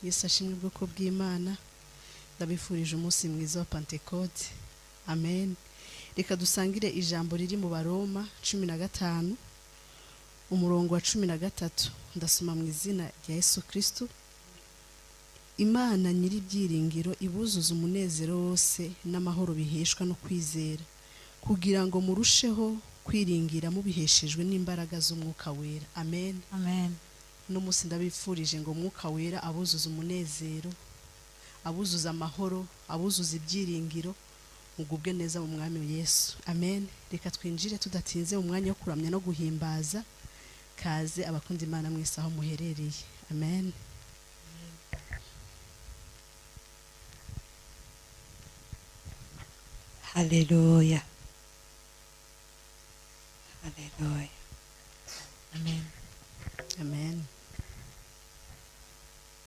Yesu ashimwe ubwoko bw'Imana. Ndabifurije umunsi mwiza wa Pentecote. Amen. Reka dusangire ijambo riri mu Baroma 15 umurongo wa 13. Ndasoma mu izina rya Yesu Kristo. Imana nyir'ibyiringiro ibuzuza umunezero wose n'amahoro biheshwa no kwizera, kugira ngo murusheho kwiringira mubiheshejwe n'imbaraga z'Umwuka Wera. Amen. Amen. Uno munsi ndabifurije ngo Umwuka Wera abuzuze umunezero, abuzuze amahoro, abuzuze ibyiringiro, mugubwe neza mu Mwami Yesu. Amen. Reka twinjire tudatinze mu mwanya wo kuramya no guhimbaza. Kaze abakunda Imana mwese aho muherereye. Amen. Haleluya.